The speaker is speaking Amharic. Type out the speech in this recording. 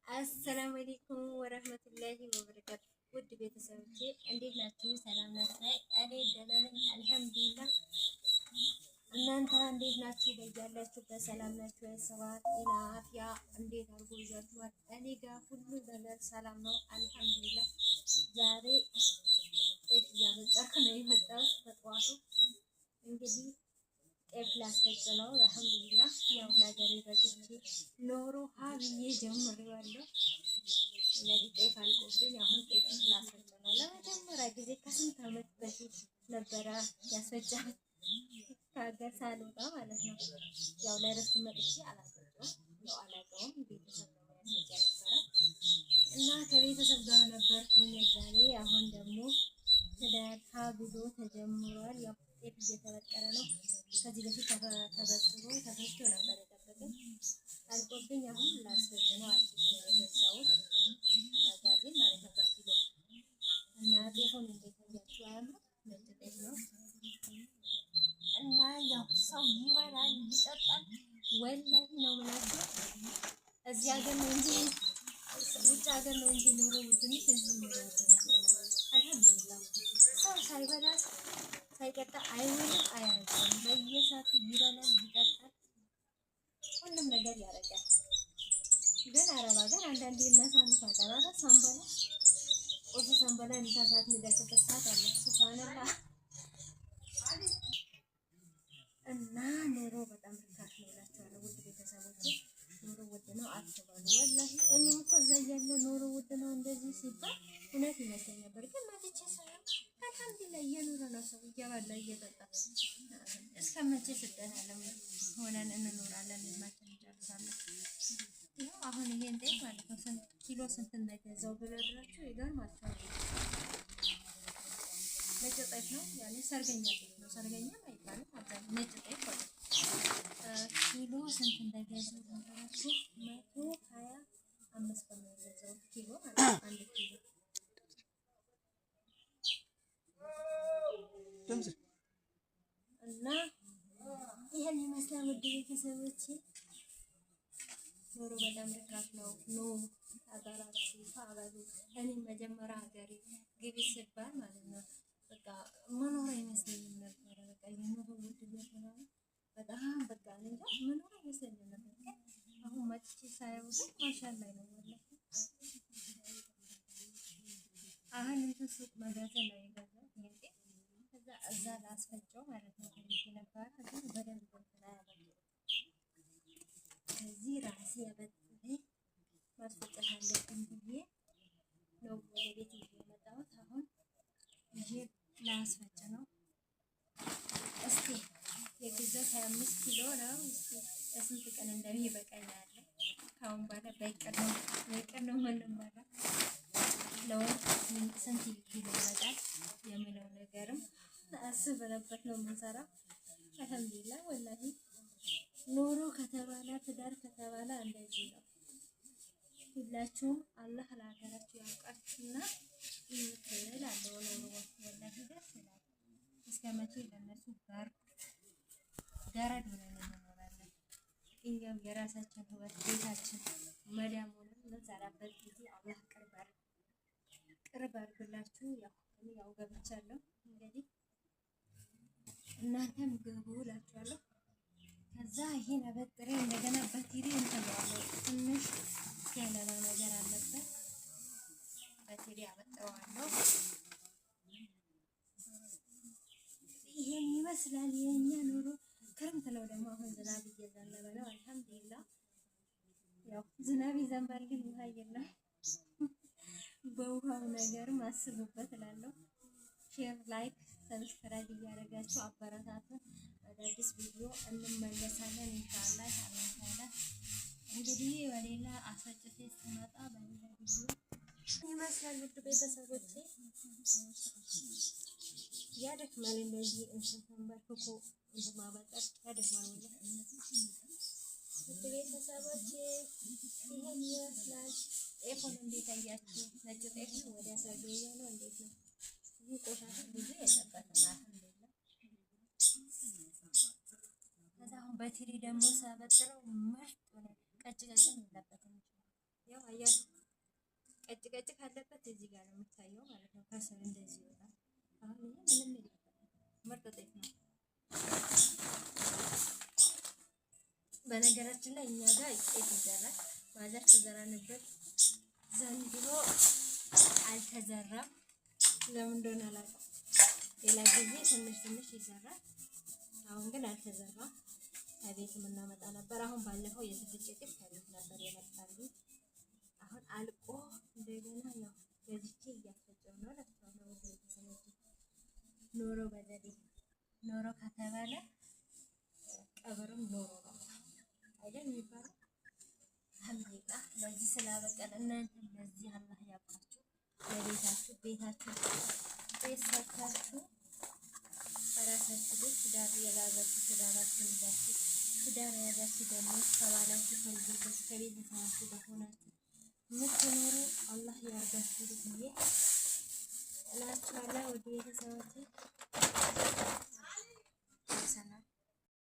السلام عليكم ورحمة الله وبركاته። ውድ ቤተሰቦቼ እንዴት ናችሁ? ሰላም ናችሁ? እኔ ደህና ነኝ الحمد لله። እናንተ እንዴት ናችሁ? በያላችሁበት ሰላም ናችሁ? ስራ፣ ጤና፣ አፍያ እንዴት አድርጎ ይዟችኋል? እኔ ጋር ሁሉ ነገር ሰላም ነው الحمد لله። ዛሬ ጤፍ እያበጠርኩ ነው የመጣሁት በጠዋቱ። እንግዲህ ጤፍ ላስፈጭ ነው። الحمد لله ያው ለሀገሬ በቅቼ ኖሮ ሀብዬ ጀምሬዋለሁ። እነዚህ ጤፍ አልቆብኝ አሁን ጤፍ ላስፈጭ ነው። ለመጀመሪያ ጊዜ ከስንት ዓመት በፊት ነበረ ያስፈጫሁት ከሀገር ሳልወጣ ማለት ነው። ያው ለእረፍት መጥቼ አላስፈጨውም፣ ያው አላውቀውም። ቤተሰብ ነው ያስፈጫ ነበረ እና ከቤተሰብ ጋር ነበርኩኝ ዛሬ። አሁን ደግሞ ትዳር ሀብሎ ተጀምሯል። ያው ጤፍ እየተበጠረ ነው። ከዚህ በፊት ተበጥሮ ተፈጭቶ ነበር የጠበቀኝ አልቆብኝ፣ አሁን ላስፈጭ ነው። አዲስ ነው የገዛሁት መጋዘን ማለት ነው በኪሎ። እና ጤፉን እንዴት አያችሁ? አያምርም? ነጭ ጤፍ ነው እና ያው ሰው ይበላል ይጠጣል። ወላሂ ነው የምላችሁ። እዚህ ሀገር ነው እንጂ ውጭ ሀገር ነው እንጂ ኑሮ ውድነት እዚህ ኑሮ ውድነት የለም። الحمد لله ሰው ሳይበላ ሳይጠጣ አይውልም አያድርም። በየሰዓቱ ይበላል ይጠጣል፣ ሁሉም ነገር ያደርጋል። ግን አረብ ሀገር አንዳንዴ እናሳልፋለን። ኧረ ሳንበላ ቁርስ ሳንበላ ምሳ ሰዓት የሚደርስበት ሰዓት አለ። سبحان الله። እና ኑሮ በጣም ርካሽ ነው እላቸዋለሁ። ውድ ቤተሰቦቼ ኑሮ ውድ ነው አትበሉ። ወላሂ እኔም እኮ እዛ እያለሁ ኑሮ ውድ ነው እንደዚህ ሲባል እውነት ይመስለኝ ነበር። ግን መጥቼ ሳየው الحمد لله እየኖረ ነው ሰው እየበላ እየጠጣ። እስከ መቼ ስደት ዓለም ሆነን እንኖራለን? እድሜያችንን እንጨርሳለን። ይኸው አሁን ይሄን ጤፍ ማለት ነው ስንት ኪሎ ስንት እንደገዛው ብነግራችሁ ይገርማችኋል። ነጭ ጤፍ ነው ያኔ ሰርገኛ ጤፍ ነው። ሰርገኛ አይባልም አብዛኛው ነጭ ጤፍ ማለት ነው። ኪሎ ስንት እንደገዛው ብነግራችሁ 125 ብር ነው የገዛሁት ኪሎ ማለት ነው። 1 ኪሎ እና ይህን ይመስላል ውድ ቤተሰቦቼ። ኑሮ በጣም ርካሽ ነው። ኑ ሀገራችሁ አበሉ። እኔም መጀመሪያ ሀገሬ ግቢ ስባል ማለት ነው በቃ መኖር አይመስለኝም ነበረ። በቃ የኑሮ ውድነት ምናምን በጣም በቃ እኔ እንጃ መኖር አይመስለኝም ነበር። ግን አሁን መጥቼ ሳየው ግን ማሻአላህ ነው ወላሂ። አሁን እንትን ሱቅ መጋዘን ነው የገዛሁት ይሄን ጤፍ። ከዛ እዛ ላስፈጨው ማለት ነው ፈልጌ ነበረ፣ ግን በደንብ እንትን አያበጥሩም። ከዚህ ራሴ አበጥሬ ማስፈጨት አለብኝ ብዬ ነው ወደ ቤት ይዤ የመጣሁት። አሁን ይዤ ላስፈጭ ነው። እስቲ የገዛሁት 25 ኪሎ ነው። እስቲ ለስንት ቀን እንደሚበቃኝ አለ። ከአሁን በኋላ በይቅር ነው በይቅር ነው የምንመራ። ለወር ስንት ኪሎ ይመጣል የሚለው ነገርም አስበንበት ነው የምንሰራው። الحمد لله ወላሂ ኑሮ ከተባለ ትዳር ከተባለ እንደዚህ ነው። ሁላችሁም አላህ ለሀገራችሁ ያብቃችሁና እዩት እላለሁ። ኑሮ ወላሂ ደስ ይላል። እስከ መቼ ለእነሱ ጋር ገረድ ሆነን እንኖራለን? እኛም የራሳችን ህይወት ቤታችን መዳም ሆነን የምንሰራበት ጊዜ አላህ ቅርብ አድርግላችሁ። ያው እኔ ያው ገብቻለሁ፣ እንግዲህ እናንተም ግቡ እላችኋለሁ። ከዛ ይሄን አበጥሬ እንደገና በትሪ እንትለዋለሁ። ትንሽ ገለባ ነገር አለበት፣ በትሪ አበጥረዋለሁ። ይሄን ይመስላል የኛ ኑሮ። ክረምት ነው ደግሞ አሁን ዝናብ እየዘነበ ነው። الحمد لله ያው ዝናብ ይዘንባል፣ ግን ውሃ የለም። በውሃው ነገርም አስቡበት እላለሁ። Share፣ like፣ subscribe እያደረጋችሁ አበረታቱን። አዳዲስ ቪዲዮ እንመለሳለን إن شاء الله تعالى። እንግዲህ በሌላ አስፈጭቼ ስመጣ በሌላ ቪዲዮ ይመስላል። ውድ ቤተሰቦቼ ያደክማል፣ እንደዚህ እንትን ተንበርክኮ እንትን ማበጠር ያደክማል። ወላሂ ውድ ቤተሰቦቼ ይሄን ይመስላል። ጤፉን እንዴት አያችሁ? ነጭ ጤፍ ነው፣ ወደ ሰርገኛ ነው። እንዴት ነው? ይህ ቆሻሻ ብዙ የለበትም። الحمد لله። ከዛ አሁን አሁን በትሪ ደግሞ ሳበጥረው ምርጥ ሆነ። ቀጭ ቀጭም የለበትም። ያው አያችሁ ቀጭ ቀጭ ካለበት እዚህ ጋር ነው የሚታየው ማለት ነው። ከስር እንደዚህ ይወጣል። አሁን ይሄ ምንም የለበትም፣ ምርጥ ጤፍ ነው። በነገራችን ላይ እኛ ጋር ጤፍ ይዘራል። ማዘር ትዘራ ነበር። ዘንድሮ አልተዘራም። ለምን እንደሆነ አላውቅም። ሌላ ጊዜ ትንሽ ትንሽ ይዘራል። አሁን ግን አልተዘራም። ከቤት የምናመጣ ነበር። አሁን ባለፈው የተፈጨ ጤፍ ከቤት ነበር የመጣልኝ። አሁን አልቆ እንደገና ያው ገዝቼ እያስፈጨው ነው እላቸዋለሁ። ወደ ቤተሰቦቼ ኖሮ በዘዴ ኖሮ ከተባለ ቀብርም ኖሮ ነው አይደል የሚባለው። አልሐምዱሊላህ ለዚህ ስላበቀን እናንተም ለዚህ አላህ ያብቃችሁ። ለቤታችሁ ቤታችሁ ቤት ሰርታችሁ በራሳችሁ ቤት ትዳር የያዛችሁ ትዳራችሁን ይዛችሁ ትዳር የያዛችሁ ደግሞ ከባላችሁ ከልጆቻችሁ ከቤተሰባችሁ ጋር ሆናችሁ የምትኖሩ አላህ ያርጋችሁ ብዬ እላችኋለሁ። ወደ ቤተሰቦቼ